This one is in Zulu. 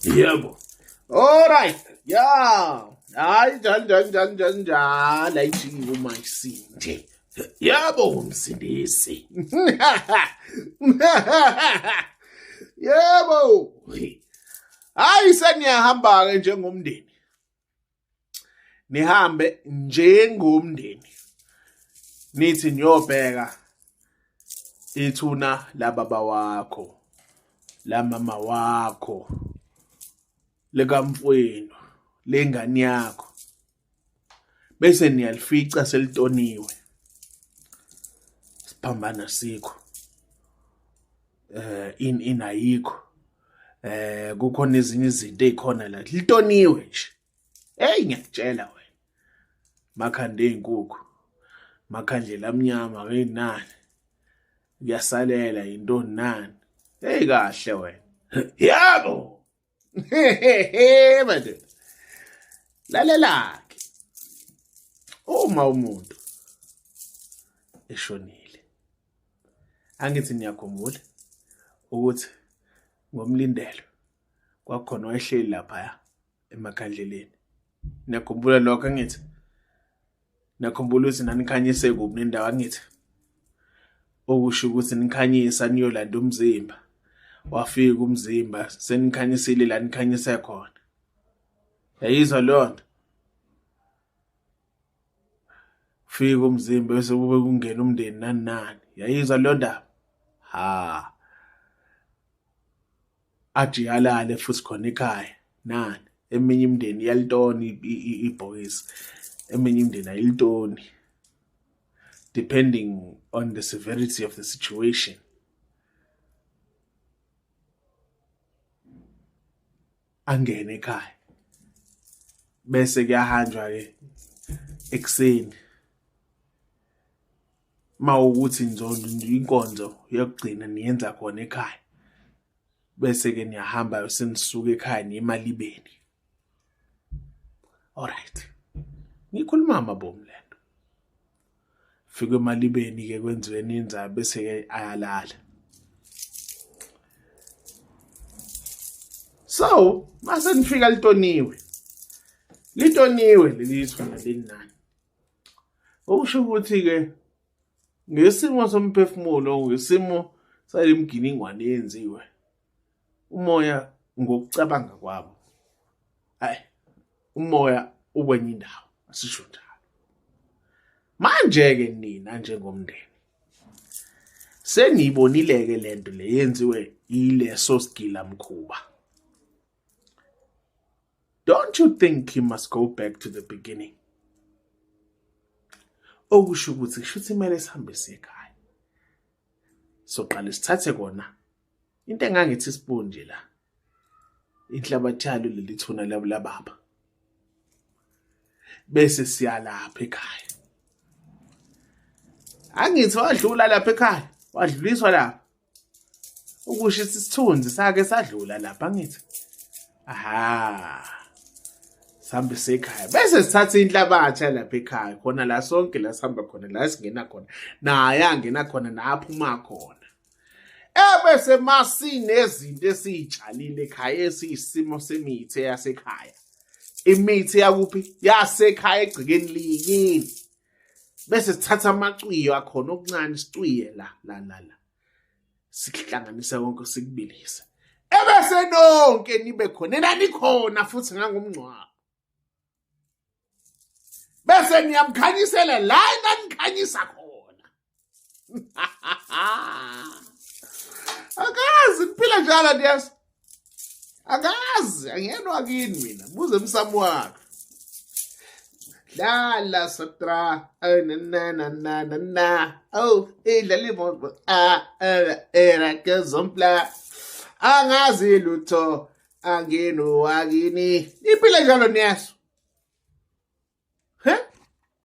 Yebo. Alright. Ya. Hayi njalo njalo njalo njalo njalo ayijiki uma isinde. Yebo umsindisi. Yebo. Hayi seniyahamba ke njengomndeni. Nihambe njengomndeni. Nithi niyobheka ithuna lababa wakho, lamama wakho, likamfwenu, lengane yakho. Bese niyalifica selitoniwe. Siphambana sikho. In inayikho. Kukhona ezinye izinto ezikhona la. Litoniwe nje. Hey ngiyakutshela wena. Makhanda ezinkukhu. Makhandlela amnyama ngenani. Kuyasalela into nani. Hey kahle wena. Yebo. Madoda. Lalela ke. Uma umuntu eshonile. Angithi niyakhumbula ukuthi ngomlindelo kwakhona wayehleli lapha emakhandleleni. Niyakhumbula lokho angithi? Niyakhumbula ukuthi nanikhanyise kuphi nendawo angithi? Okusho ukuthi nikhanyisa niyolanda umzimba. Wafika umzimba senikhanyisile la nikhanyise khona. Yayizwa leyo nto? Fika umzimba bese kube kungena umndeni nani nani. Yayizwa leyo ndaba? Ha. Ajikalale futhi khona ekhaya nani. Eminye imindeni iyalitona ibhokisi, eminye imindeni ayilitoni, depending on the severity of the situation. Angene ekhaya bese kuyahanjwa ke ekuseni mawukuthi nzondo inkonzo yokugcina niyenza khona ekhaya bese ke niyahamba senisuka ekhaya niye emalibeni. Alright, ngikhuluma amabomu lento. Fika emalibeni ke kwenziwe ninza bese ke ayalala. So mase nifika litoniwe, litoniwe leli thuna leli nani. Okusho ukuthi ke ngesimo somphefumulo, ngesimo sale mginingwane eyenziwe umoya ngokucabanga kwabo, hayi umoya ukwenye indawo, asisho njalo. Manje ke nina njengomndeni seniyibonile ke lento le yenziwe ileso sigila mkhuba. Don't you think you must go back to the beginning? Okusho ukuthi kushuthi kumele sihambe siye ekhaya. Soqale sithathe kona into engangithi spoon nje la. Inhlabathi yalo leli thuna lababa. Bese siyalapha ekhaya. Angithi wadlula lapha ekhaya, wadluliswa lapha. Ukusho isithunzi sake sadlula lapha angithi. Aha. Sihambe sekhaya bese sithatha inhlabathi lapha ekhaya khona la sonke la sihamba khona la singena khona naye angena khona naphuma khona. Ebese masinezinto esiyitshalile ekhaya esiyisimo semithi yasekhaya. Imithi yakuphi? Yasekhaya egcekeni likini. Bese sithatha amacwiyo akhona okuncane sicwiye la la la la. Sikuhlanganise konke sikubilise. Ebese nonke nibe khona nanikhona futhi ngangomngcwabo. Bese niyamkhanyisela la nanikhanyisa khona. Akazi kuphila njalo ndiyazi. Akazi angenwa kini mina buze emsamo wakhe. Dlala sotra na na na na na na oh idlala imoto a era ke zompla angazi lutho angeno wakini iphila njalo niyaso. He?